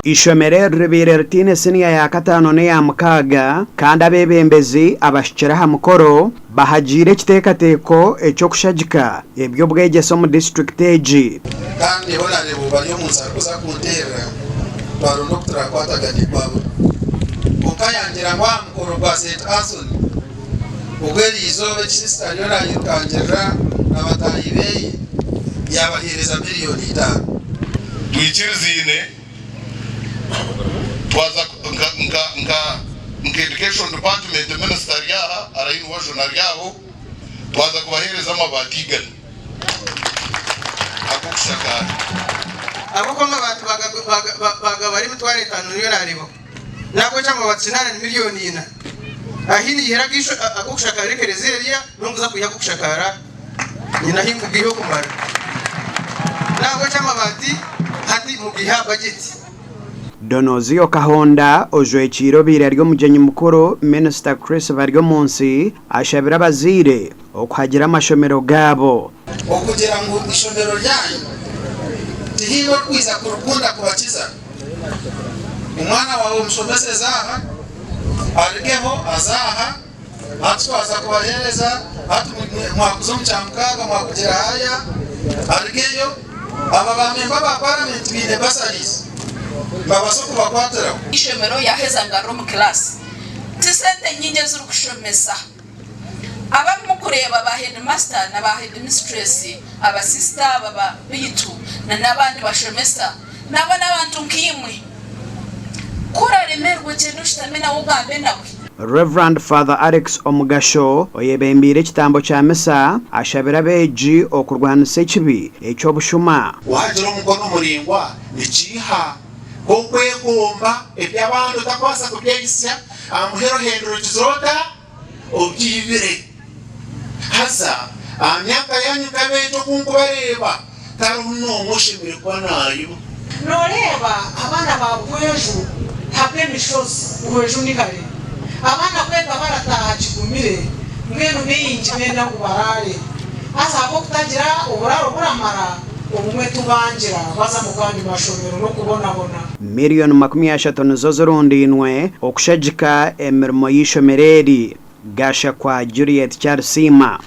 Eishomero eri ribaire ritaine siniya ya kataano n'eya mukaaga kandi abeebembezi abahikire aha mukoro bahagiire ekiteekateeko eky'okushagika eby'obwegyese omu disiturikiti egi. Kandi Honarebo Baryomunsi arikuza kunteerera twaronda oku turakwatagane kwabura. Kwonka yangira ngu aha mukoro gwa St Anthony ogw'eriizooba eki sisita ariyo nayirukangirira na bataahi beye yabaheereza miriyoni itaano. Twikiriziine twaza nka nka nka nka education department minister ari aha Araine Wajuna ari aho twaza kubaheereza amabaati igana ag'okushakaara. Ahabw'okuba amabaati baagabara emitwaro etaano niyo naareebaho. N'ahabw'ekyo amabaati kinaana ni miriyoni ina. Ahi niihire ag'okushakaara ekereziya eriya, niho nkuza kwiha ag'okushakaara nyine ahi nkugaiha okumara. N'ahabw'ekyo amabaati hati mugaihe aha bajeti. Donozio Kahonda ojwekiire obaire ari omugyenyi mukuru Minisita Chris Baryomunsi ashabire abazaire okuhagira amashomero gaabo. Okugira ngu eishomero ryanyu tihaine orikwija kurikunda kubakiza. Omwana waawe omushomeseze aha, arugeho aze aha, hati twaza kubaheereza, hati mwakuza omu Kyamukaaga mwakugira haya, arugeyo. Aba ba memba ba paramenti baine bursaries, nibabaasa okubakwatiraho. Eishomero yaaheza ngarura omu kilaasi. Ti sente nyingi ezirikushomesa. Abu murikureeba ba heedimasita na ba heedimisituresi, abasisita aba ba baitu na n'abandi bashomesa, nabo n'abantu nkaimwe. Ku oraremerwa gyenda oshutame nawe ogambe nawe. Rev. Father Alex Omugasho oyebembeire ekitambo kya misa ashabire abeegi okurwanisa ekibi eky'obushuma. Waagira omukono muraingwa nikiiha nk'okwegomba eby'abandi otakubaasa kubyehitsya, aha muheru ohendera ogizire ota? Obyibire. Haza aha myaka yaanyu nk'abeegi oku nkubareeba, tariho n'omwe oshemereire kuba naayiba. Nooreeba abaana ba Buhweju habw'emishozi, Buhweju ni hare. Abaana kwega barataaha kigumire, mbwenu baingi benda ngu baraare. Haza ahabw'okutagira oburaaro buramara, obumwe tubangira baza mu gandi mashomero n'okubonabona. Miriyoni 30 nizo zirundainwe okushagika emirimo y'eishomero eri, Gashakwa Juliet Kyarisiima.